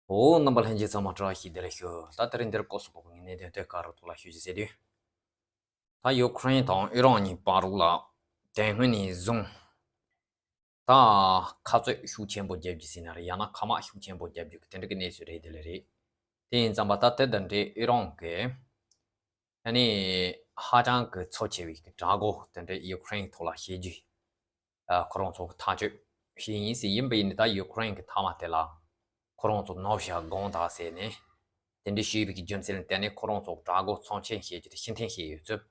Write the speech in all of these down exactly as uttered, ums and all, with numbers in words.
འོ། རྣམ་པ་ལྷན་རྒྱས་ཚང་མ་བཀྲ་ཤིས་བདེ་ལེགས་ཞུ། ད་དེ་རིང་འདིར་སྐོར་སོགས་པོ་གི་གནད་དོན་དེ་ག་རུ་ཐོག་ལ་ཞུ་རྒྱུ་ཟེར་དུས། ད་ཡུ་ཁུ་རེན་དང་ཨི་རན་གཉིས་བར་ལ་དེ་སྔོན་ནས་བཟུང་ད་ཁ་རྩོད་ཤུགས་ཆེན་པོ་རྒྱབ་རྒྱུ་ཟེར་ན་རེད། ཡང་ན་ཁ་དམག་ཤུགས་ཆེན་པོ་རྒྱབ་རྒྱུ་གི་དེ་འདྲ་གི་གནས་ཚུལ་རེད། དེ་ལས་རེད། དེ་ཡིན་ཙང་པ་ད་དེ་དང་འབྲེལ་ཨི་རན་གི་ཨ་ནི་ཧ་ཅང་གི་ཚབས་ཆེ་བའི་དྲག་རྒོལ་དེ་འདྲ་ཡུ་ཁུ་རེན་ཐོག་ལ་བྱེད་རྒྱུ། ཨ། ཁོ་རང་ཚོ་ཐག་གཅོད་བྱས་ཡིན་ཟེར། ཡིན་པ་ཡིན་ན་ད་ཡུ་ཁུ་རེན་གི་མཐའ་མ་དེ་ལ་ཁོ་རང་ཚོ་ནོར་ཤ་སྒང་དག་ཟེར་ནས་དེ་འདྲ་ཞུས་པའི་གི་རྒྱུ་མཚན་ལ་བརྟེན་ནས་ཁོ་རང་ཚོ་དྲག་རྒོལ་མཚམས་ཆད་བྱེད་རྒྱུ་དེ་ཕྱིར་འཐེན་བྱས་ཡོད་ཚུལ་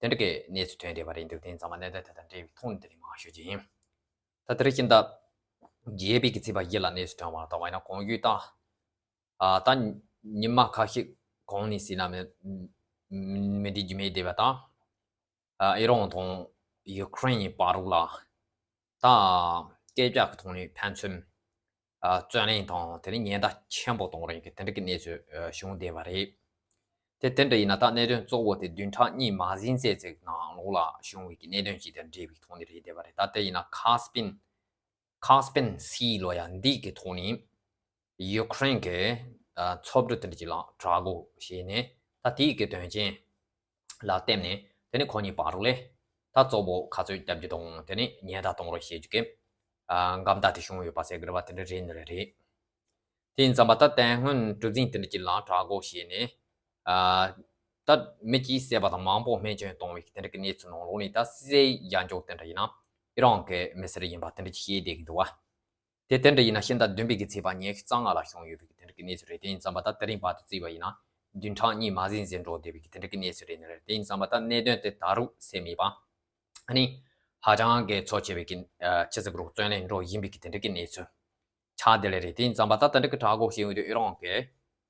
དེ་འདྲ་གི་གནས་ཚུལ་ཐོན་བསྡད་པ་རེད་འདུག་དེ་ཡིན་ཙང་མ་གནད་དོན་དེ་དང་འབྲེལ་བའི་ཐོག་ནས་དེ་རིང་མར་ཞུ་རྒྱུ་ཡིན། ད་དེ་རིང་ཕྱི་ཟླ་བརྒྱད་པའི་གི་ཚེས་པ་བཞི་ལ་གནས་ཚུལ་ཐོན་པ་ལྟ་བ་ཡིན་ན། གོང་ཞུས་ལྟར། ཨ། ད་ཉི་མ་ཁ་ཤས་གོང་ནས་ཟེར་ན་མི་མི་འགྲིག་རྒྱུ་མེད་བསྡད་པ་དང་། ཨ། ཨི་རན་དང་ཡུ་ཁུ་རེན་གཉིས་བར་ལ་ད་སྐད་ཆ་གི་ཐོག་ནས་ཕན་ཚུན། ཨ། རྩོད་གླེང་དང་དེ་ནས་ཉེན་བརྡ་ཆེན་པོ་གཏོང་རེས་ཀྱི་དེ་འདྲ་གི་གནས་ཚུལ་བྱུང་བསྡད་པ་རེད། དེ་དེ་འདྲ་ཡིན་ན་ད་གནད་དོན་གཙོ་བོ་དེ་བདུན་ཕྲག་གཉིས་མ་ཟིན་ཙམ་ཅིག་ནང་ལོགས་ལ་བྱུང་བའི་གི་གནད་དོན་ཅིག་དང་འབྲེལ་བའི་ཐོག་ནས་རེད་བསྡད་པ་རེད། ད་དེ་ཡིན་ན་ཁ་སི་པན། ཁ་སི་པན་སི་ལབ་ཡ་འདི་གི་ཐོག་ནས་ཡུ་ཁུ་རེན་གྱི། ཨ། མཚོ་གྲུ་དེ་འདྲ་ཅིག་ལ་དྲག་རྒོལ་བྱས་ནས་ད་དེའི་གི་དོན་རྐྱེན་ལ་བརྟེན་ནས་དེ་ནས་ཁོ་གཉིས་བར་ལ་ད་གཙོ་བོ་ཁ་རྩོད་བརྒྱབ་རྒྱུ་དང་དེ་ནས་ཉེན་བརྡ་གཏོང་རོགས་བྱེད་རྒྱུ་གི། ཨ། འགལ་ཟླ་དེ་བྱུང་ཡོད་པ་ཟེར་དགོས་པ་དེ་འདྲ་རེད་ནི་རེད། དེ་ཡིན་ཙང་པ་ད་དེ་སྔོན་གྲུ་གཟིངས་དེ་འདྲ་ཅིག་ལ་དྲག་རྒོལ་བྱས་ནས། ཨ། ད་མི་གཅིག་བསད་པ་དང་མང་པོ་རྨས་སྐྱོན་བཏང་བའི་དེ་འདྲ་གི་གནས་ཚུལ་ནང་ལོགས་ནས་ད་སའི་ཡ་འཇོག་དེ་འདྲ་ཡིན་ན་ཨི་རན་གྱི་མི་སེར་ཡིན་པ་དེ་འདྲ་ཅིག་བཤད་བསྡད་ཀྱི་འདུག་བ། དེ་དེ་འདྲ་ཡིན་ན་ཕྱི་ཟླ་བདུན་པའི་གི་ཚེས་པ་ཉི་ཤུ་རྩ་ལྔ་ལ་བྱུང་ཡོད་པའི་གི་དེ་འདྲ་གི་གནས་ཚུལ་རེད། དེ་ཡིན་ཙང་པ་ད་དེ་རིང་བར་དུ་བརྩིས་པ་ཡིན་ན་བདུན་ཕྲག་གཉིས་མ་ཟིན་ཟིན་འགྲོ་བསྡད་པའི་གི་དེ་འདྲ་གི་གནས་ཚུལ་རེད་ནི་རེད། དེ་ཡིན་ཙང་པ་ད་གནད་དོན་དེ་ད་རུང་སེལ་མེད་པ། ཨ་ནི་ཧ་ཅང་གི་ཚབས་ཆེ་བའི་གི། ཨ། ཆི་ཟེར་དགོས་རེད། རྩོད་གླེང་འགྲོ་བཞིན་པའི་གི་དེ་འདྲ་གི་གནས་ཚུལ་ཆགས་བསྡད་ལེ་རེད། དེ་ཡིན་ཙང་པ་ད་དེ་འདྲ་གི་དྲག་རྒོལ་བྱེད་ཡོང་དུས་ཨི་རན་གྱིས་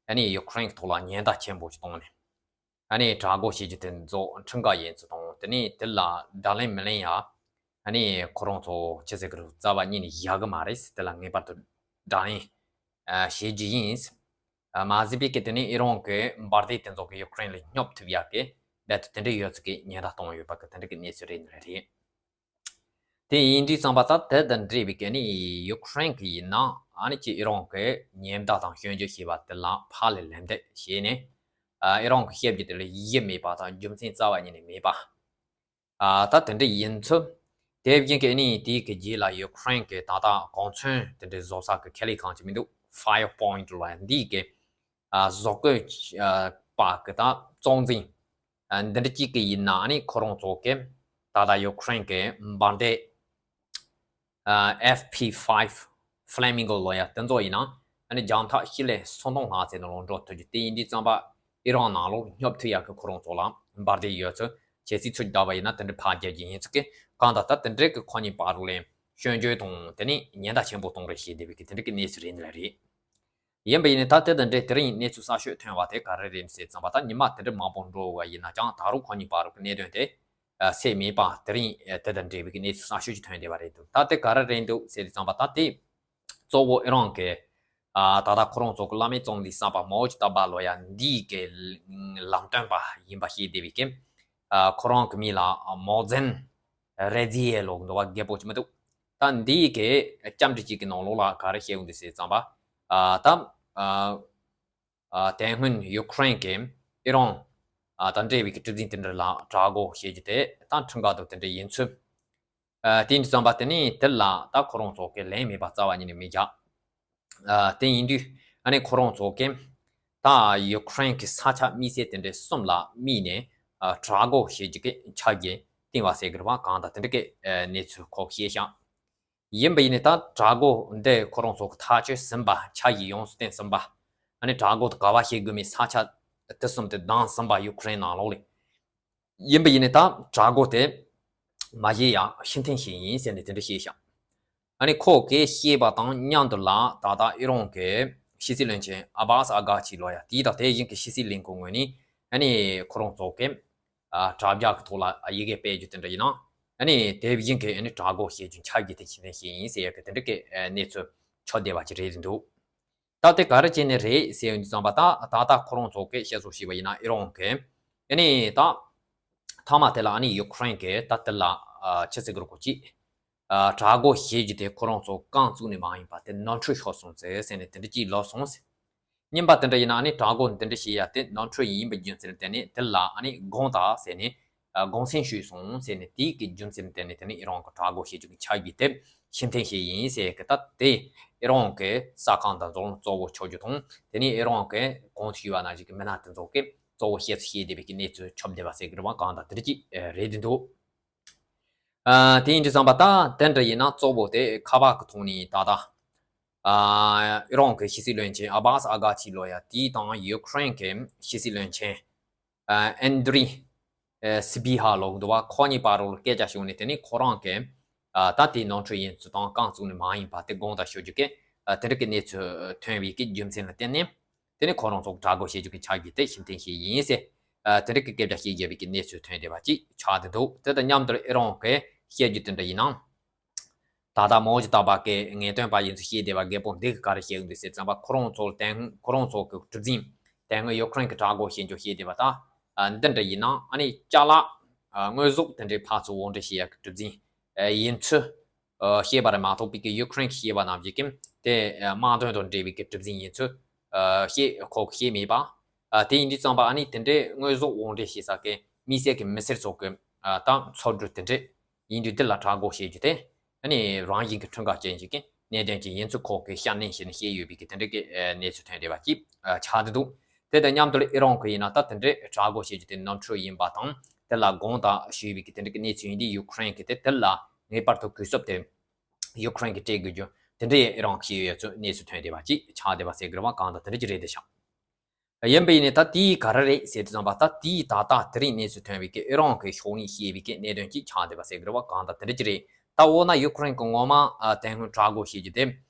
ཨ་ནི་ཡུ་ཁུ་རེན་གྱི་ཐོག་ལ་ཉེན་བརྡ་ཆེན་པོ་ཞིག་བཏང་ནས། ཨ་ནི་དྲག་རྒོལ་བྱེད་རྒྱུ་དེ་ཚོ་ཁྲིམས་འགལ་ཡིན་ཚུལ་དང་། དེ་ནས་དེ་ལ་བརྡ་ལན་མི་ལེན་ཡ། ཨ་ནི་ཁོ་རང་ཚོ་ཆི་ཟེར་གི་རེད། རྩ་བ་ཉིད་ནས་བཞག་གི་མ་རེད། དེ་ལ་ངེས་པར་དུ་བརྡ་ལན། ཨ། བྱེད་རྒྱུ་ཡིན། ཨ། མ་ཟད་པའི་གི་དེ་ནས་ཨི་རན་གྱི་འབར་མདེལ་དེ་ཚོ་གིས་ཡུ་ཁུ་རེན་ལ་སྙོབ་ཐུབ་ཡ་གི་རྦད་དེ་དེ་འདྲ་ཡོད་ཚུལ་གི་ཉེན་བརྡ་བཏང་ཡོད་པ་གི་དེ་འདྲ་གི་གནས་ཚུལ་རེད་ནི་རེད། དེ་ཡིན་དུས་ཙང་པ་ད་དེ་དང་འབྲེལ་བའི་གི་ནི་ཡུ་ཁུ་རེན་གི་ཡིན་ན་ཨ་ནི་ཅི་ཨི་རན་གི་ཉེན་བརྡ་དང་སྐྱོན་བརྗོད་བྱས་པ་དེ་ལ་ཕར་ལ་ལན་འདེབས་བྱས་ནས། ཨ། ཨི་རན་གི་བཤད་རྒྱུ་དེ་ལ་གཞི་མེད་པ་དང་རྒྱུ་མཚན་རྩ་བ་ཉིད་ནས་མེད་པ། ཨ། ད་དེ་འདྲ་ཡིན་ཚུལ། དེ་བཞིན་གི་ཨ་ནི་དེའི་གི་རྗེས་ལ་ཡུ་ཁུ་རེན་གི་ད་ལྟ་གོ་མཚོན་དེ་འདྲ་བཟོ་ས་གི་ཁེ་ལས་ཁང་ཅིག་མི་འདུག Fire Point ལབ་ཡ་འདིའི་གི། ཨ། བཟོ་བཀོད། ཨ། པ་གི་ད་གཙོ་འཛིན། ཨ། འདི་འདྲ་གཅིག་གི་ཡིན་ན་ཨ་ནི་ཁོ་རང་ཚོ་གི་ད་ལྟ་ཡུ་ཁུ་རེན་གི་འབར་མདེལ། ཨ། F P five Flamingo ལབ་ཡ་དེ་ཚོ་ཡིན་ན་ཨ་ནི་རྒྱང་ཐག་སྤྱི་ལེ་སུམ་སྟོང་ལྷག་ཙམ་ནང་ལ་འགྲོ་ཐུབ་རྒྱུ། དེ་ཡིན་དུས་ཙམ་པ་ཨི་རན་ནང་ལོགས་སྙོབ་ཐུབ་ཡ་གི་ཁོ་རང་ཚོ་ལ་འབར་མདེལ་ཡོད་ཚུལ། གལ་སྲིད་ཚུར་བརྒྱབ་པ་ཡིན་ན་དེ་འདྲ་ཕར་རྒྱབ་རྒྱུ་ཡིན་ཚུལ་གི། གང་ལྟར་ད་དེ་འདྲའི་གི་ཁོ་གཉིས་བར་ལ་སྐྱོན་བརྗོད་དང་དེ་ནས་ཉེན་བརྡ་ཆེན་པོ་གཏོང་རེས་བྱས་བསྡད་པའི་གི་དེ་འདྲ་གི་གནས་ཚུལ་རེད་ནི་རེད། ཡིན་པ་ཡིན་ནའི་ད་དེ་དང་འབྲེལ་དེ་རིང་གནས་ཚུལ་གསར་ཤོས་ཐོན་པ་དེ་ག་རེ་རེད་ཟེར་ཙམ་པ། ད་ཉི་མ་དེ་འདྲ་མང་པོ་འགྲོ་བ་ཡིན་ན་ཀྱང་ད་རུང་ཁོ་གཉིས་བར་གི་གནད་དོན་དེ་སེལ་མེད་པ། དེ་རིང་དེ་དང་འབྲེལ་བའི་གནས་ཚུལ་གསར་ཤོས་ཅིག་ཐོན་བསྡད་པ་རེད་འདུག་ད་དེ་ག་རེ་རེད་འདུག་ཟེར་ཙམ་པ། ད་དེ་གཙོ་བོ་ཨི་རན་གྱི། ཨ། ད་ལྟ་ཁོ་རང་ཚོ་གི་བླ་མའི་གཙོ་འཛིན་གསར་པ་མའོ་ཅི་ཏཱ་པ་ལབ་ཡ་འདིའི་གི་ལམ་སྟོན་པ་ཡིན་པ་ཤེས་བསྡད་པའི་གི། ཨ། ཁོ་རང་གི་མིང་ལ་མའོ་ཙེ་རེ་ཛི་ཡེ་ལབ་འདུག་པ། རྒད་པོ་ཅིག་མི་འདུག་ད་འདིའི་གི་བཅར་འདྲི་གཅིག་གི་ནང་ལོགས་ལ་ག་རེ་བཤད་ཡོང་འདུག་ཟེར་ཙམ་པ། ཨ། ད། ཨ། ཨ། དེ་སྔོན་ཡུ་ཁུ་རེན་གྱིས་ཨི་རན། ཨ། དང་འབྲེལ་བའི་གི་གྲུ་གཟིངས་དེ་འདྲ་ལ་དྲག་རྒོལ་བྱེད་རྒྱུ་དེ་ད་ཁྲིམས་འགལ་དང་དེ་འདྲ་ཡིན་ཚུལ། ཨ། དེ་འདྲ་ཙམ་པ་དེ་ནས་དེ་ལ་ད་ཁོ་རང་ཚོ་གི་ལན་མེད་པ་རྩ་བ་ཉིད་ནས་མི་རྒྱག་ཨ། དེ་ཡིན་དུས་ཨ་ནི་ཁོ་རང་ཚོ་གིས་ད་ཡུ་ཁུ་རེན་གྱི་ས་ཆ་དམིགས་བསལ་དེ་འདྲའི་གསུམ་ལ་དམིགས་ནས། ཨ། དྲག་རྒོལ་བྱེད་རྒྱུ་གི་འཆར་གཞི་བཏིང་བ་ཟེར་གི་རེད་པ། གང་ལྟར་དེ་འདྲ་གི་གནས་ཚུལ་ཁོ་བཤད་ཤག་ཡིན་པ་ཡིན་ནའི་ད་དྲག་རྒོལ་འདི་ཁོ་རང་ཚོ་གིས་ཐག་གཅོད་ཟིན་པ། འཆར་གཞི་ཡོངས་སུ་བཏིང་ཟིན་པ། ཨ་ནི་དྲག་རྒོལ་དེ་ག་པར་བྱེད་དགོས་མིན་ས་ཆ་དེ་གསུམ་དེ་བདམས་ཟིན་པ། ཡུ་ཁུ་རེན་ནང་ལོགས་ལ། ཡིན་པ་ཡིན་ནའི་ད་དྲག་རྒོལ་དེ་མ་བྱེད་ཡ་ཕྱིར་འཐེན་བྱེད་ཡིན་ཟེར་ནས་དེ་འདྲ་བཤད་ཤག་ཨ་ནི་ཁོ་གིས་བཤད་པ་དང་མཉམ་དུ་ལ་ད་ལྟ་ཨི་རན་གྱི་ཕྱི་སྲིད་བློན་ཆེན་ཨ་བྷ་སི་ཨ་གྷ་ཆི་ལབ་ཡ་དེ་དང་དེ་བཞིན་གྱི་ཕྱི་སྲིད་ལས་ཁུངས་ངོས་ནས་ཨ་ནི་ཁོ་རང་ཚོ་གིས། ཨ། དྲ་རྒྱ་གི་ཐོག་ལ་ཡི་གེ་སྤེལ་རྒྱུ་དེ་འདྲ་ཡིན་ན། ཨ་ནི་དེ་བཞིན་གྱི་ཨ་ནི་དྲག་རྒོལ་བྱེད་རྒྱུ་འཆར་གཞི་དེ་ཕྱིར་འཐེན་བྱས་ཡིན་ཟེར་ཡ་གི་དེ་འདྲ་གི་གནས་ཚུལ་ཆགས་བསྡད་པ་ཅིག་རེད་འདུག་ད་དེ་ག་རེ་བྱས་ནས་རེད་ཟེར་ཡོང་དུས་ཙམ་པ། ད་ད་ལྟ་ཁོ་རང་ཚོ་གིས་བཤད་སྲོལ་བྱས་པ་ཡིན་ན་ཨི་རན་གྱིས་ཨ་ནི་ད་མཐའ་མ་དེ་ལ་ཨ་ནི་ཡུ་ཁུ་རེན་གྱིས་ད་དེ་ལ། ཨ། ཆི་ཟེར་དགོས་རེད། ཁོ་ཅིག་ཨ། དྲག་རྒོལ་བྱེད་རྒྱུ་དེ་ཁོ་རང་ཚོ་རྐང་བཙུགས་ནས་མ་ཡིན་པ་དེ་ནོར་འཁྲུལ་ཤོར་སོང་ཟེར་ཟེར་ནས་དེ་འདྲ་ཅིག་ལབ་སོང་ཟེར། གཉིས་པ་དེ་འདྲ་ཡིན་ན་ཨ་ནི་དྲག་རྒོལ་འདི་འདྲ་བྱེད་ཡ་དེ་ནོར་འཁྲུལ་ཡིན་པའི་རྒྱུ་མཚན་ལ་བརྟེན་ནས་དེ་ལ་ཨ་ནི་དགོངས་དག་ཟེར་ནས་དགོངས་སེལ་ཞུས་སོང་ཟེར་ནས་དེའི་གི་རྒྱུ་མཚན་ལ་བརྟེན་ནས་དེ་ནི་ཨི་རན་གྱི་དྲག་རྒོལ་བྱེད་རྒྱུ་གི་ཆ་རྒྱུས་དེ་ཕྱིར་འཐེན་བྱས་ཡིན་ཟེར་གི། ད་དེ་ཨི་རན་གྱི་གསར་ཁང་དང་རྫོང་གཙོ་བོ་ཆོས་བརྒྱུད་དང་དེ་ནས་ཨི་རན་གྱི་གོང་དུ་ཞུས་པ་ནང་བཞིན་གྱི་མི་སྣ་དེ་ཚོ་གི་གཙོ་བོ་བཤད་ཚུལ་བཤད་བསྡད་པའི་གི་གནས་ཚུལ་ཁྱབ་བསྡད་པ་ཟེར་གི་རེད་བ། གང་ལྟར་དེ་འདྲ་ཅིག་རེད་འདུག་ཨ། དེ་ཡིན་དུས་ཙམ་པ་ད་དེ་འདྲ་ཡིན་ན་གཙོ་བོ་དེ་ཁ་པར་གྱི་ཐོག་ནས་ད་ལྟ་ཨ་ཨི་རན་གྱི་ཕྱི་སྲིད་བློན་ཆེན་ཨ་བྷཱས་ཨ་གྷ་ཆི་ལོ་ཡ་དེ་དང་ཡུ་ཀེ་རེན་གྱི་ཕྱི་སྲིད་བློན་ཆེན་ཨ་ཨན་དྲི་ཨ་སི་བྷི་ཧ་ལོ་འདུག་བ། ཁོ་གཉིས་བར་རུ་སྐད་ཆ་བྱུང་ནས་དེ་ནས་ཁོ་རང་གི་ཨ་ད་དེ་ནོར་འཁྲུལ་ཡིན་ཚུལ་དང་རྐང་བཙུགས་ནས་མ་ཡིན་པ་དེ་དགོངས་དག་ཞུ་རྒྱུ་གི་ཨ་དེ་འདྲ་གི་གནས་ཚུལ་ཐོན་པའི་གི་རྒྱུ་མཚན་ལ་བརྟེན་ནས། དེ་ནས་ཁོ་རང་ཚོ་དྲག་རྒོལ་བྱེད་རྒྱུ་གི་ཆ་རྒྱུས་དེ་ཕྱིར་འཐེན་བྱས་ཡིན་ཟེར། ཨ། དེ་འདྲ་གི་སྐད་ཆ་བཤད་བཞག་པའི་གི་གནས་ཚུལ་ཐོན་བསྡད་པ་ཅིག་ཆགས་བསྡད་འདུག་དེ་དང་མཉམ་དུ་ཨི་རན་གྱི་བཤད་རྒྱུ་དེ་འདྲ་ཡིན་ན། ད་ལྟ་མའོ་ཇི་ཏཱ་པ་གི་ངེས་སྟོན་པ་ཡིན་ཚུལ་བཤད་བསྡད་པ་རྒད་པོ་འདི་གི་ག་རེ་བཤད་ཀྱི་འདུག་ཟེར་ཙམ་པ། ཁོ་རང་ཚོ་དེ་ཁོ་རང་ཚོ་གི་གྲུ་གཟིངས་དེ་སྔོན་ཡུ་ཀེ་རེན་གྱི་དྲག་རྒོལ་བྱེད་རྒྱུ་བཤད་བསྡད་པ་དང་། ཨ། འདི་འདྲ་ཡིན་ན་ཨ་ནི་ཅ་ལག་ཨ། དངོས་ཟོག་དེ་འདྲའི་ཕར་ཚུར་དབོར་འདྲེན་བྱེད་ཡག་གི་གྲུ་གཟིངས་ཡིན་ཚུལ། ཨ། བཤད་པ་རེད་མ་གཏོགས་པའི་གི་ཡུ་ཀེ་རེན་གྱིས་བཤད་པ་ནང་བཞིན་གྱི་དེ་ཨ། དམག་དོན་དང་འབྲེལ་བའི་གི་གྲུ་གཟིངས་ཡིན་ཚུལ། ཨ། བཤད་ཁོ་གིས་བཤད་མེད་པ། ཨ། དེ་ཡིན་དུས་ཙམ་པ་ཨ་ནི་དེ་འདྲའི་དངོས་ཟོག་དབོར་འདྲེན་བྱེད་ས་གི་དམིགས་བསལ་གྱི་མི་སེར་ཚོ་གི་ཨ། ད་འཚོ་གྲུ་དེ་འདྲས་ཡིན་དུས་དེ་ལ་དྲག་རྒོལ་བྱེད་རྒྱུ་དེ་ཨ་ནི་རང་བཞིན་གྱི་འཁྲུན་ཁ་ཅན་ཞིག་གི་གནད་དོན་ཅིག་ཡིན་ཚུལ་ཁོ་གིས་བཤད་ནན་བྱས་ནས་བཤད་ཡོད་པའི་གི་དེ་འདྲའི་གི་ཨ། གནས་ཚུལ་ཐོན་བསྡད་པ་ཅིག་ཨ། ཆགས་བསྡད་འདུག་དེ་དང་མཉམ་དུ་ཨི་རན་གྱིས་ཡིན་ན་ད་དེ་འདྲའི་དྲག་རྒོལ་བྱེད་རྒྱུ་དེ་ནོར་འཁྲུལ་ཡིན་པ་དང་། དེ་ལ་དགོངས་དག་ཞུས་པའི་གི་དེ་འདྲ་གི་གནས་ཚུལ་ཡིན་དུས་ཡུ་ཀེ་རེན་གྱིས་དེ་དེ་ལ་ངེས་པར་དུ་གུས་ཞབས་དེ་ཡུ་ཀེ་རེན་གྱིས་སྤྲད་དགོས་རྒྱུ་དེ་འདྲ་ཡང་ཨི་རན་གྱིས་ཡོད་ཚུལ་གནས་ཚུལ་ཐོན་བསྡད་པ་ཅིག་ཆགས་བསྡད་པ་ཟེར་དགོས་རེད་བ། གང་ལྟར་དེ་འདྲ་ཅིག་རེད་བསྡད་ཤག་ཡིན་པ་ཡིན་ནའི་ད་དེའི་ག་རེ་རེད་ཟེར་དུས་ཙམ་པ། ད་དེའི་ད་ལྟ་དེ་རིང་གནས་ཚུལ་ཐོན་པའི་གི་ཨི་རན་གྱི་ཕྱོགས་ནས་བཤད་པའི་གི་གནད་དོན་ཅིག་ཆགས་བསྡད་པ་ཟེར་དགོས་རེད་བ། གང་ལྟར་དེ་འདྲ་ཅིག་རེད། ད་འོ་ན་ཡུ་ཀེ་རེན་གྱིས་ངོ་མ་ཨ། དེ་སྔོན་དྲག་རྒོལ་བྱེད་རྒྱུ་དེ་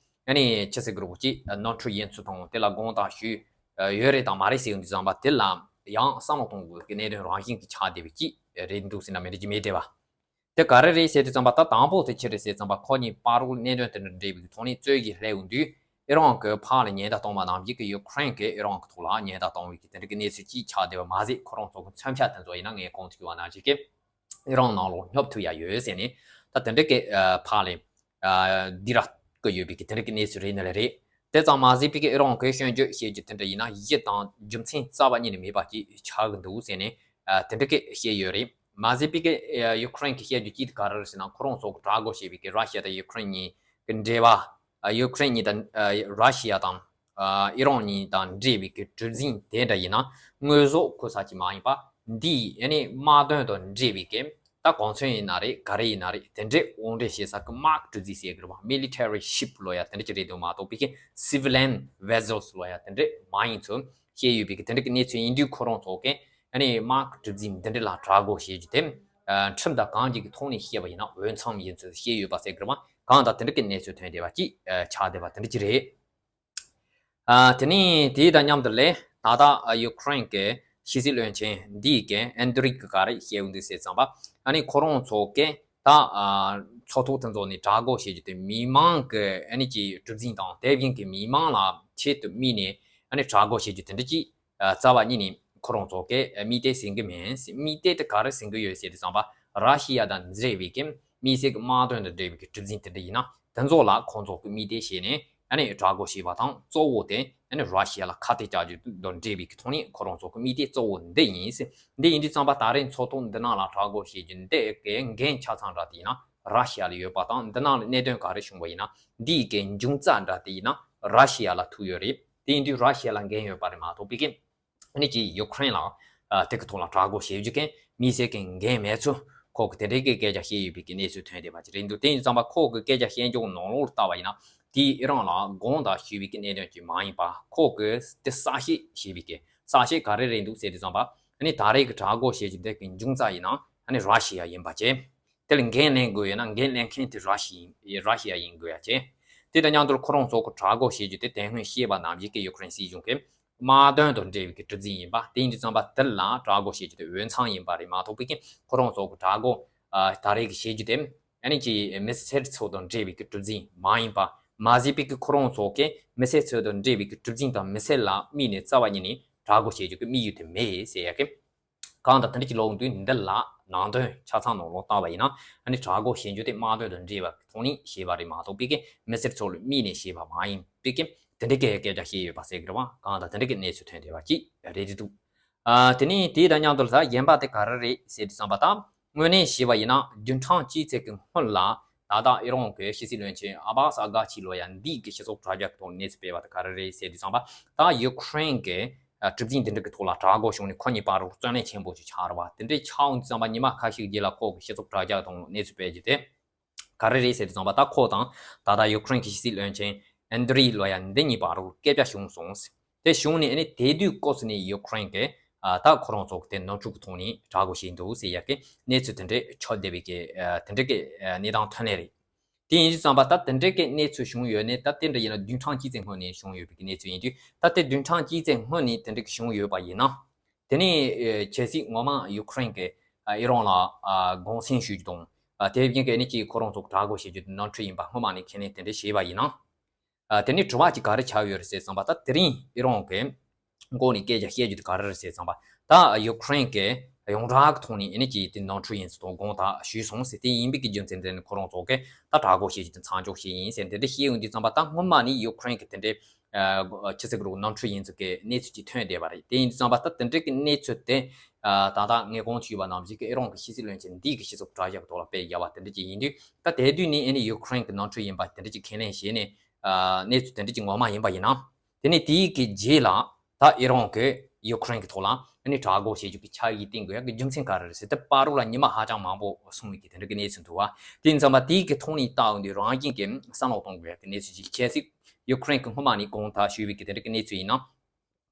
ཨ་ནི་ཆི་ཟེར་དགོས་རེད་པ་ཅིག་ནོར་འཁྲུལ་ཡིན་ཚུལ་དང་དེ་ལ་དགོངས་དག་ཞུས་ཡོད་རེད་དང་མ་རེད་ཟེར་དུས་ཙམ་པ། དེ་ལ་ཡང་བསམ་བློ་གཏོང་དགོས་ཀྱི་གནད་དོན་རང་བཞིན་གྱིས་ཆགས་བསྡད་པའི་ཅིག་རེད་འདུག་ཟེར་ན་མི་འགྲིག་གི་མེད་དེ་བ། དེ་ག་རེ་རེད་ཟེར་དུས་ཙམ་པ། ད་དང་པོ་དེ་ཆི་རེད་ཟེར་ཙམ་པ། ཁོ་གཉིས་བར་དུ་གནད་དོན་དེ་འདྲ་འབྲེལ་བའི་ཐོག་ནས་རྩོད་གཞི་སླེབས་ཡོང་དུས་ཨི་རན་གྱིས་ཕར་ལ་ཉེན་བརྡ་གཏོང་བ་ནང་བཞིན་གྱི་ཡུ་ཀེ་རེན་གྱིས་ཨི་རན་གྱི་ཐོག་ལ་ཉེན་བརྡ་གཏོང་བའི་གི་དེ་འདྲ་གི་གནས་ཚུལ་ཅིག་ཆགས་བསྡད་པ་མ་ཟད། ཁོ་རང་ཚོ་གི་མཚོན་ཆ་དེ་ཚོ་ཡིན་ན་ངས་གོང་དུ་ཞུས་པ་ནང་བཞིན་གྱི་ཨི་རན་ནང་ལོགས་སྙོབ་ཐུབ་ཡ་ཡོད་ཟེར་ནས། ད་དེ་འདྲ་གི་ཨ། ཕར་ལ་ཨ། སྡིགས་ར་བསྐུལ་ཡོད་པའི་གི་དེ་འདྲ་གི་གནས་ཚུལ་རེད་ནི་ལ་རེད། དེ་ཙམ་མ་ཟད་པའི་གི་ཨི་རན་གྱིས་སྐྱོན་བརྗོད་བྱེད་རྒྱུ་དེ་འདྲ་ཡིན་ན་གཞི་དང་རྒྱུ་མཚན་རྩ་བ་ཉིད་ནས་མེད་པ་ཅིག་ཆགས་ཀྱི་འདུག་ཟེར་ནས་ཨ། དེ་འདྲ་གི་བཤད་ཡོད་རེད། མ་ཟད་པའི་གི་ཨ། ཡུ་ཀེ་རེན་གྱིས་བཤད་རྒྱུ་ཅིག་དེ་ག་རེ་རེད་ཟེར་ན། ཁོ་རང་ཚོ་གི་དྲག་རྒོལ་བྱེད་པའི་གི་ར་ཤི་ཡ་དང་ཡུ་ཀེ་རེན་གཉིས་གི་འབྲེལ་བ། ཨ། ཡུ་ཀེ་རེན་གཉིས་དང་ཨ། ར་ཤི་ཡ་དང་ཨ། ཨི་རན་གཉིས་དང་འབྲེལ་བའི་གི་གྲུ་གཟིངས་དེ་འདྲ་ཡིན་ན་དངོས་ཟོག་ཁུར་ས་ཅིག་མ་ཡིན་པ། འདི་ཨ་ནི་དམག་དོན་དང་འབྲེལ་བའི་གི་ད་གོ་མཚོན་ཡིན་ན་རེད། ག་རེ་ཡིན་ན་རེད། དེ་འདྲའི་དབོར་འདྲེན་བྱེད་ས་གི་དམག་གྲུ་གཟིངས་ཟེར་གི་རེད་བ། མི་ལི་ཊེ་རི་ཤིབ་ལོ་ཡ་དེ་འདྲ་ཅིག་རེད་འདུག་མ་གཏོགས་པའི་གི་སི་ཝི་ལན་ཝེ་སེལ་ལོ་ཡ་དེ་འདྲ་མ་ཡིན་ཚུལ་བཤད་ཡོད་པའི་གི་དེ་འདྲ་གི་གནས་ཚུལ་ཡིན་དུས། ཁོ་རང་ཚོ་གི་ཨ་ནི་དམག་གྲུ་གཟིངས་འདི་འདྲ་ལ་དྲག་རྒོལ་བྱེད་རྒྱུ་དེ་ཨ། ཁྲིམས་དང་གང་ཅིག་གི་ཐོག་ནས་བཤད་པ་ཡིན་ན་འོས་འཚམ་ཡིན་ཚུལ་བཤད་ཡོད་པ་ཟེར་གི་རེད་བ། གང་ལྟར་དེ་འདྲ་གི་གནས་ཚུལ་ཐོན་བསྡད་པ་ཅིག་ཨ། ཆགས་བསྡད་པ་དེ་འདྲ་ཅིག་རེད། ཨ། དེ་ནས་དེའི་དང་མཉམ་དུ་ལས་ད་ལྟ་ཨ། ཡུ་ཀེ་རེན་གྱི་ཕྱི་སྲིད་བློན་ཆེན་འདིས་ཀྱི་ཨན་དྲི་གིས་ག་རེ་བཤད་ཡོང་དུས་ཟེར་ཙམ་པ། ཨ་ནི་ཁོ་རང་ཚོ་གི་ད་ཨ། ཚོགས་ཐོག་དེ་ཚོ་ནས་དྲག་རྒོལ་བྱེད་རྒྱུ་དེ་མི་མང་གི་ཨ་ནི་ཀྱི་གྲུ་གཟིངས་དང་དེ་བཞིན་གྱི་མི་མང་ལ་ཆེད་དུ་དམིགས་ནས་ཨ་ནི་དྲག་རྒོལ་བྱེད་རྒྱུ་དེ་འདྲ་ཅིག་ཨ། རྩ་བ་ཉིད་ནས་ཁོ་རང་ཚོ་གིས་ཨ། དམིགས་གཏད་ཟིན་གི་མིན། དམིགས་གཏད་དེ་ག་རེ་ཟིན་གི་ཡོད་ཟེར་དུས་ཙམ་པ། ར་ཤི་ཡ་དང་འབྲེལ་བའི་གི་དམིགས་བསལ་གྱི་དམག་དོན་དང་འབྲེལ་བའི་གི་གྲུ་གཟིངས་དེ་འདྲ་ཡིན་ན་དེ་ཚོ་ལ་ཁོང་ཚོ་གིས་དམིགས་གཏད་བྱས་ནས་ཨ་ནི་དྲག་རྒོལ་བྱས་པ་དང་། གཙོ་བོ་དེ་ཨ་ནི་ར་ཤི་ཡ་ལ་ཁ་གཏད་བཅག་རྒྱུ་དང་འབྲེལ་བའི་གི་ཐོག་ནས་ཁོ་རང་ཚོ་གི་དམིགས་གཏད་གཙོ་བོ་འདི་ཡིན། འདི་ཡིན་དུས་ཙམ་པ་ད་རེས་ཚོགས་ཐོག་འདི་ནང་ལ་དྲག་རྒོལ་བྱེད་རྒྱུ་འདི་གི་འགན་ཆ་ཚང་འདྲ་དེ་ཡིན་ན་ར་ཤི་ཡ་ལ་ཡོད་པ་དང་། འདི་ནང་ལ་གནད་དོན་ག་རེ་བྱུང་བ་ཡིན་ན་འདིའི་གི་འབྱུང་རྩ་འདྲ་དེ་ཡིན་ན་ར་ཤི་ཡ་ལ་ཐུག་ཡོད་རེད། དེ་ཡིན་དུས་ར་ཤི་ཡ་ལ་འགན་ཡོད་པ་རེད་མ་གཏོགས་པའི་གི་ཨ་ནི་ཀྱིས་ཡུ་ཀེ་རེན་ལ་ཨ། དེ་གི་ཐོག་ལ་དྲག་རྒོལ་བྱེད་རྒྱུ་གི་དམིགས་བསལ་གྱི་འགན་མེད་ཚུལ་ཁོ་གིས་དེ་འདྲའི་གི་སྐད་ཆ་བཤད་ཡོད་པའི་གི་གནས་ཚུལ་ཐོན་བསྡད་པ་ཅིག་རེད་འདུག་དེ་ཡིན་ཙང་པ་ཁོ་གིས་སྐད་ཆ་བཤད་རྒྱུ་ནང་ལོགས་ལ་བལྟས་པ་ཡིན་ན། དེས་ཨི་རན་ལ་དགོངས་དག་ཞུས་པའི་གི་གནད་དོན་ཅིག་མ་ཡིན་པ། ཁོ་གིས་དེ་གསལ་བཤད་བྱས་པའི་གི་གསལ་བཤད་ག་རེ་རེད་འདུག་ཟེར་དུས་ཙམ་པ། ཨ་ནི་ད་རེས་ཀྱི་དྲག་རྒོལ་བྱེད་རྒྱུ་འདི་གི་འབྱུང་རྩ་ཡིན་ན་ཨ་ནི་ར་ཤི་ཡ་ཡིན་པ་བྱས། དེ་ལ་འགན་ལེན་དགོས་ཡོད་ན་འགན་ལེན་མཁན་དེ་ར་ཤི་ཡིན། ར་ཤི་ཡ་ཡིན་དགོས་ཡ་བྱས། དེ་དང་མཉམ་དུ་ཁོ་རང་ཚོ་གི་དྲག་རྒོལ་བྱེད་རྒྱུ་དེ་དེ་སྔོན་བཤད་པ་ནང་བཞིན་གི་ཡུ་ཀེ་རེན་སྲིད་གཞུང་གི་དམག་དོན་དང་འབྲེལ་བའི་གི་གྲུ་གཟིངས་ཡིན་པ། དེ་ཡིན་དུས་ཙམ་པ་དེ་ལ་དྲག་རྒོལ་བྱེད་རྒྱུ་དེ་འོས་འཚམ་ཡིན་པ་རེད་མ་གཏོགས་པའི་གི་ཁོ་རང་ཚོ་གི་དྲག་རྒོལ་ཨ། ད་རེས་ཀྱི་བྱེད་རྒྱུ་དེ་ཨ་ནི་ཀྱི་མི་སེར་ཚོ་དང་འབྲེལ་བའི་གི་གྲུ་གཟིངས་མ་ཡིན་པ། མ་ཟད་པའི་གི་ཁོ་རང་ཚོ་གི་མི་སེར་ཚོ་དང་འབྲེལ་བའི་གི་གྲུ་གཟིངས་དང་མི་སེར་ལ་དམིགས་ནས་རྩ་བ་ཉིད་ནས་དྲག་རྒོལ་བྱེད་རྒྱུ་གི་དམིགས་ཡུལ་དེ་མེད་ཟེར་ཡ་གི། གང་ལྟར་དེ་འདྲ་ཅིག་ལོག་དུས་འདི་ལ་ནང་དོན་ཆ་ཚང་ནང་ལོགས་བལྟས་པ་ཡིན་ན་ཨ་ནི་དྲག་རྒོལ་བྱེད་རྒྱུ་དེ་དམག་དོན་དང་འབྲེལ་བའི་ཐོག་ནས་བྱས་པ་རེད་མ་གཏོགས་པའི་གི་མི་སེར་ཚོ་ལ་དམིགས་ནས་བྱས་པ་མ་ཡིན་པའི་གི་ དེ་འདྲའི་སྐད་སྐད་ཆ་བཤད་ཡོད་པ་ཟེར་གི་རེད་བ། གང་ལྟར་དེ་འདྲའི་གི་གནས་ཚུལ་ཐོན་བསྡད་པ་ཅིག་རེད་འདུག་ཨ་དེ་ནས་དེ་དང་མཉམ་དུ་ད་གཞན་པ་དེ་ག་རེ་རེད་ཟེར་དུས་ཙམ་པ། ད་དངོས་གནས་བྱས་པ་ཡིན་ན་བདུན་ཕྲག་གཅིག་ཙམ་གྱི་སྔོན་ལ་ད་ལྟ་ཨི་རན་གྱི་ཕྱི་སྲིད་བློན་ཆེན་ཨ་བྷ་སི་ཨ་གྷ་ཆི་ལོ་ཡ་འདི་གི་སྤྱི་ཚོགས་དྲ་རྒྱ་གི་ཐོག་གནས་ཚུལ་སྤེལ་བ་དེ་ག་རེ་རེད་ཟེར་དུས་ཙམ་པ། ད་ཡུ་ཀེ་རེན་གྱི་ཨ་གྲུ་གཟིངས་འདི་འདྲ་གི་ཐོག་ལ་དྲག་རྒོལ་བྱུང་ནས་ཁོ་གཉིས་བར་དུ་བརྩོན་ལེན་ཆེན་པོ་ཞིག་ཆགས་རེད་བ། དེ་འདྲའི་ཆགས་འོང་དུས་ཙམ་པ་ཉི་མ་ཁ་ཤས་རྗེས་ལ་ཁོ་གི་སྤྱི་ཚོགས་དྲ་རྒྱ་གི་ཐོག་གནས་ཚུལ་སྤེལ་རྒྱུ་དེ། ག་རེ་རེད་ཟེར་དུས་ཙམ་པ། ད་ཁོ་དང་ད་ལྟ་ཡུ་ཀེ་རེན་གྱི་ཕྱི་སྲིད་བློན་ཆེན་ཨན་དྲི་ལོ་ཡ་འདི་གཉིས་བར་དུ་སྐད་ཆ་བྱུང་སོང་ཟེར། དེ་བྱུང་ནས་ཨ་ནི་དེ་དུས་སྐབས་སུ་ནས་ཡུ་ཀེ་རེན་གྱི་ཨ་ད་ཁོ་རང་ཚོ་དེ་ནོར་འཁྲུལ་གྱི་ཐོག་ནས་དྲག་རྒོལ་བྱས་འདུག་ཟེར་ཡ་གི་གནས་ཚུལ་དེ་འདྲས་ཁྱབ་བསྡད་པའི་གི་ཨ་དེ་འདྲས་ཀྱི་ཨ་གནས་སྟངས་ཐོན་ལེ་རེད། དེ་ཡིན་དུས་ཙམ་པ་ད་དེ་འདྲས་ཀྱི་གནས་ཚུལ་བྱུང་ཡོད་ནས། ད་དེ་འདྲ་ཡིན་ན་བདུན་ཕྲག་གཅིག་ཙམ་སྔོན་ནས་བྱུང་ཡོད་པའི་གི་གནས་ཚུལ་ཡིན་དུས། ད་དེ་བདུན་ཕྲག་གཅིག་ཙམ་སྔོན་ནས་དེ་འདྲས་ཀྱི་བྱུང་ཡོད་པ་ཡིན་ན། དེ་ནས་ཨ་གལ་སྲིད་ངོ་མ་ཡུ་ཀེ་རེན་གྱི་ཨ་ཨི་རན་ལ་ཨ་དགོངས་སེལ་ཞུ་རྒྱུ་དང་། ཨ་དེ་བཞིན་གྱི་ཨ་ནི་ཅིག་ཁོ་རང་ཚོ་དྲག་རྒོལ་བྱེད་རྒྱུ་དེ་ནོར་འཁྲུལ་ཡིན་པ་སྔོན་མ་ནས་ཁས་ལེན་དེ་འདྲ་བྱས་པ་ཡིན་ན། ཨ་དེ་ནས་དྲི་བ་ཅིག་ག་རེ་ཆགས་ཡོད་རེད་ཟེར་ཙམ་པ། ད་དེ་རིང་ཨི་རན་གྱི་སྒོ་ནས་སྐད་ཆ་བཤད་རྒྱུ་དེ་ག་རེ་རེད་ཟེར་ཙམ་པ། ད་ཡུ་ཀེ་རེན་གྱི་ཡོངས་གྲགས་ཀྱི་ཐོག་ནས་ཨ་ནི་ཅིག་དེ་ནོར་འཁྲུལ་ཡིན་ཚུལ་དང་དགོངས་དག་ཞུས་སོང་ཟེར། དེ་ཡིན་པའི་གི་རྒྱུ་མཚན་དེ་ནི་ཁོ་རང་ཚོ་གིས་ད་དྲག་རྒོལ་བྱེད་རྒྱུ་དེ་མཚམས་འཇོག་བྱས་ཡིན་ཟེར་དེ་འདྲ་བཤད་ཡོང་དུས་ཙམ་པ། ད་སྔོན་མ་ནས་ཡུ་ཀེ་རེན་གྱི་དེ་འདྲའི་ཨ་ཕྱི་སྲིད་ཀྱི་ལོག་ནོར་འཁྲུལ་ཡིན་ཚུལ་གྱི་གནས་ཚུལ་ཅིག་ཐོན་བསྡད་པ་རེད། དེ་ཡིན་དུས་ཙམ་པ་ད་དེ་འདྲའི་གི་གནས་ཚུལ་དེ་ཨ་ད་ལྟ་ངས་གོང་དུ་ཞུས་པ་ནང་བཞིན་གྱི་ཨི་རན་གྱི་ཕྱི་སྲིད་བློན་ཆེན་འདི་གི་སྤྱི་ཚོགས་དྲ་རྒྱ་གི་ཐོག་ལ་སྤེལ་བཞག་པ་དེ་འདྲ་ཅིག་ཡིན་དུས། ད་དེ་དུས་ནས་ཨ་ནི་ཡུ་ཀེ་རེན་གྱི་ནོར་འཁྲུལ་ཡིན་པ་དེ་འདྲ་ཅིག་ཁས་ལེན་བྱས་ནས། ཨ་གནས་ཚུལ་དེ་འདྲ་ཅིག་ངོ་མ་ཡིན་པ་ཡིན་ན། དེ་ནས་དེའི་གི་རྗེས་ལ་ད་ཨི་རན་གྱིས་ཡུ་ཀེ་རེན་གྱི་ཐོག་ལ་ཨ་ནི་དྲག་རྒོལ་བྱེད་རྒྱུ་གི་ཆ་ཡིག་བཏིང་དགོས་ཡ་གི་རྒྱུ་མཚན་ག་རེ་རེད་ཟེར། དེ་བར་དུ་ལ་ཉི་མ་ཧ་ཅང་མང་པོ་སོང་བའི་གི་དེ་འདྲ་གི་གནས་ཚུལ་འདུག་བ། དེ་ཡིན་ཙམ་པ་དེའི་གི་ཐོག་ནས་ལྟ་འོང་དུས་རང་བཞིན་གྱི་བསམ་བློ་གཏོང་དགོས་ཡ་གི་གནས་ཚུལ་ཅིག་གལ་སྲིད་ཡུ་ཀེ་རེན་གྱིས་སྔོན་མ་ནས་དགོངས་དག་ཞུས་པའི་གི་དེ་འདྲ་གི་གནས་ཚུལ་ཡིན་ན།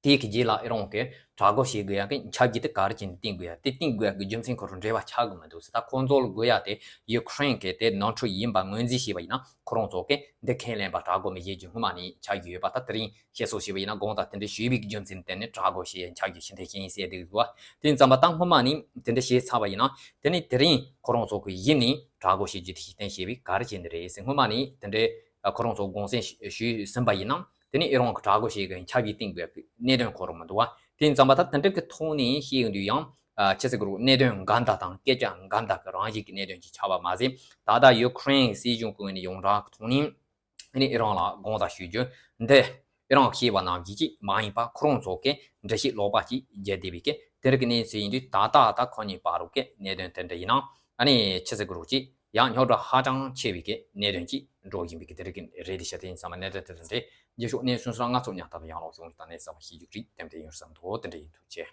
དེའི་གི་རྗེས་ལ་ཨི་རན་གྱིས་དྲག་རྒོལ་བྱེད་དགོས་ཡ་གི་ཆ་རྒྱུ་དེ་ག་རེ་བྱས་ནས་བཏིང་དགོས་ཡ། དེ་བཏིང་དགོས་ཡ་གི་རྒྱུ་མཚན་ཁོ་རང་འབྲེལ་བ་ཆགས་གི་མི་འདུག་ཟེར། ད་ཁོང་ཚོ་ལ་དགོས་ཡ་དེ་ཡུ་ཀེ་རེན་གྱིས་དེ་ནོར་འཁྲུལ་ཡིན་པ་ངོས་འཛིན་བྱས་པ་ཡིན་ན། ཁོ་རང་ཚོ་གིས་འདི་ཁས་ལེན་པ་དྲག་རྒོལ་མི་བྱེད་རྒྱུ་སྔོན་མ་ནས་ཆགས་ཀྱི་ཡོད་པ། ད་དེ་རིང་བཤད་སྲོལ་བྱས་པ་ཡིན་ན་དགོངས་དག་དེ་འདྲ་ཞུས་པའི་རྒྱུ་མཚན་བརྟེན་ནས་དྲག་རྒོལ་བྱེད་ཡ་ཆགས་རྒྱུ་ཞིག་འདི་ཤེས་ཡིན་ཟེར་འདུག་བ། དེ་ཡིན་ཙམ་པ་ད་སྔོན་མ་ནས་དེ་འདྲ་བྱས་ཚར་བ་ཡིན་ན། དེ་ནས་དེ་རིང་ཁོ་རང་ཚོ་གི་ཡིན་ནས་དྲག་རྒོལ་བྱེད་རྒྱུ་ཤིག་གཏན་བྱས་པའི་ག་རེ་བྱས་འདི་རེད་ཟེར། སྔོན་མ་ནས་དེ་འདྲའི་ཁོ་རང་ཚོ་དགོངས་སེལ་ཞུས་ཟིན་པ་ཡིན་ན། དེ་ནས་ཨི་རན་གྱིས་དྲག་རྒོལ་བྱེད་མཁན་ཆ་རྒྱུས་བཏིང་དགོས་པའི་གནད་དོན་ཁོ་རང་མི་འདུག་བ། དེ་ཡིན་ཙམ་པ་ད་དེ་འདྲ་གི་ཐོག་ནས་བཤད་ཡོང་དུས་ཡང་ཨ་ཆི་ཟེར་གི་རུ་གནད་དོན་འགལ་ཟླ་དང་སྐད་ཆ་འགལ་ཟླ་གི་རང་བཞིན་གྱི་གནད་དོན་ཅིག་ཆགས་པ་མ་ཟད། ད་ལྟ་ཡུ་ཀེ་རེན་སྲིད་གཞུང་གི་ངོས་ནས་ཡོངས་གྲགས་ཀྱི་ཐོག་ནས་ཨ་ནི་ཨི་རན་ལ་དགོངས་དག་ཞུ་རྒྱུ་འདི་ཨི་རན་གྱིས་བཤད་པ་ནང་བཞིན་ཅིག་མ་ཡིན་པ། ཁོ་རང་ཚོ་གིས་འགྲེལ་བཤད་ལོག་པ་ཅིག་བརྒྱབ་བསྡད་པའི་གི་དེ་རིགས་ཀྱི་གནས་ཚུལ་ཡིན་དུས། ད་ལྟ་ད་ཁོ་གཉིས་བར་དུ་གི་གནད་དོན་དེ་འདྲ་ཡིན་ན་ཨ་ནི་ཆི་ཟེར་གི་རུ་ཅིག་ཡང་རྙོག་དྲ་ཧ་ཅང་ཆེ་བའི་གི་གནད་དོན་ཅིག་འགྲོ་བཞིན་པའི་གི་དེ་རིགས་ཀྱི་རེད། དེ་ཤ་དེ་ཡིན་ཙམ་པ་གནད་དོན་དེ་འདྲ་རེད། རྗེས་ཕྱོགས་གནས་ཚུལ་སོགས་ང་ཚོ་ཉག་ཐག་ཡང་ལོག་བྱུང་ད་གནས་ཚུལ་ཞིག་རྒྱུགས་རིགས་དེ་འདྲ་ཡིན་འདུག་ཅེས།